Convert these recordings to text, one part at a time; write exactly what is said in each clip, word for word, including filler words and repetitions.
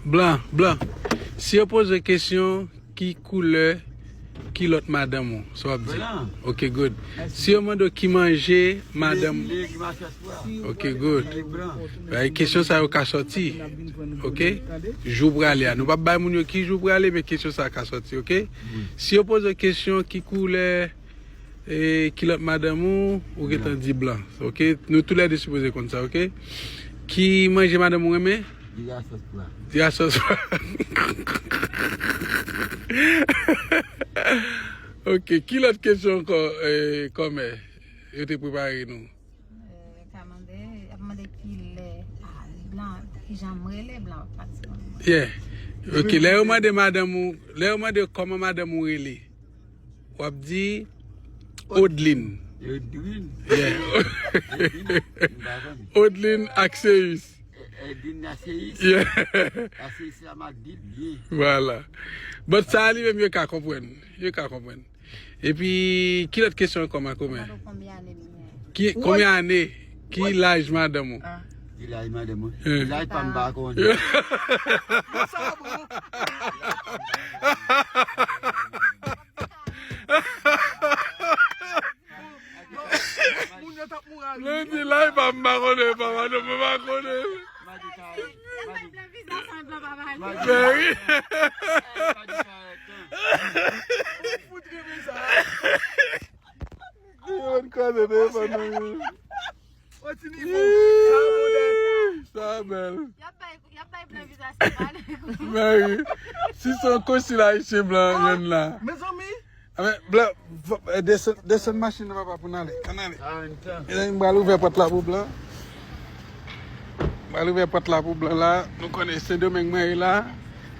Blan, blan. Si yo poze w kesyon, ki koulè kilòt madanm ou? Sa w ap di? Blan. Ok, good. Si yo mande w ki manje madanm. Filet, filet ki mache swa. Ok, good. Filet blan. Bay kesyon sa yo ka sòti. Ok? Jou prale a. Nou p ap bay moun yo ki jou prale, men kesyon sa ka sòti, ok? Si yo poze w kesyon, ki koulè e kilòt madanm ou, ou gentan di blan. Ok? Nou toulède sipoze konn sa, ok? Ki manje madanm ou renmen? Diri a sòs pla. Diri a sòs pla. Ok, ki lòt kesyon ankò, eh, kòmè? Yo te prepare nou. Eh, ka mande, y ap mande ki lè, ah, blan, ki jan m rele, blan, pa ti konn mwen. Yeah. Ok, lè yo mande madanm ou, lè yo mande kòman madanm ou rele, w ap di Odlin. Odlin. Yeah. Odlin, m pa konn. Odlin Axeus. Odlin Axeus. Yeah. Axeus la m ap di l byen. Vwala. But sa a li menm yo ka konprann. Yo ka konprann. Epi, ki lòt kesyon ankò, Makomè? Mande w konbyen ane m gen. Ki, konbyen ane? Ki laj madanm ou? Ah. Ki laj madanm ou? Eh. Laj pa m pa konn. Sa bon. Moun yo t ap mouri a ri. Lendi la, e pa m pa konnen, pa madanm mwen pa konnen. Mèri. Ou fout renmen sa. Yo vin kraze telefòn nan. Yon ti nivo. Sa modèn. Sa bèl. Y ap bay, y ap bay blan viza, se pa ale. Mèri. Si se yon konsil ayisyen blan, yonn la. Mezanmi. Amen, blan, v-, eh, desann, desann machin nan, papa, pou n ale. Ann ale. Mezanmi, m pral ouvè pòt la pou blan. M pral ouvè pòt la pou blan la. Nou konnen Sendomeng mwen ye la.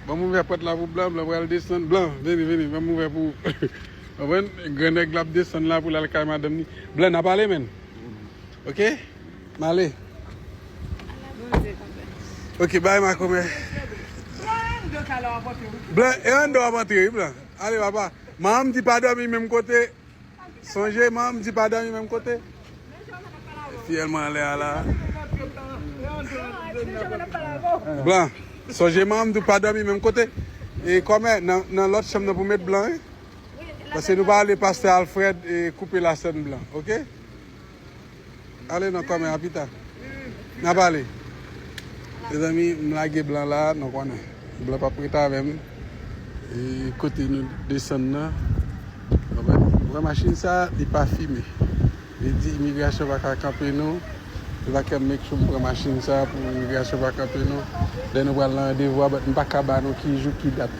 Ban m ouvè pòt la pou blan, blan pral desann. Blan, vini, vini, ban m ouvè pou ou. Konprann? Gran nèg la ap desann la pou l al kay madanm ni. Blan, n ap ale, menn. Ok? M ale. Ok, bay makomè. Blan, e anndan w ap antre, wi, blan. Ale, papa. Manman m di pa dòmi menm kote. Sonje, manman m di pa dòmi menm kote. Fiyèl mwen anlè a la. Blan, sonje manman m di w pa dòmi menm kote. E kòmè nan, nan lòt chanm nan pou met blan, wi. Paske nou pa vle pastè Alfred, e, koupe lasèn blan, ok? Ale non, kòmè a pita. N a pale. Mezanmi, m lage blan la, nou konnen. Blan p ap ret avè m. E kote nou desann nan. Konprann? Ou wè machin sa, li pa fimen. Li di imigrasyon pa ka kanpe nou. Li pa ka make sure m pran machin sa pou imigrasyon pa kanpe nou. Lè nou pral nan randevou a, but m pa ka ba nou ki jou, ki dat.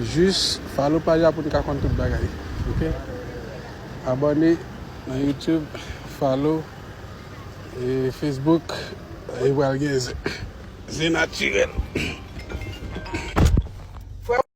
Jis follow paj la pou n ka konn tout bagay. Ok? Abòne nan YouTube, follow, e Facebook, e pral gen zen. Zen natirèl.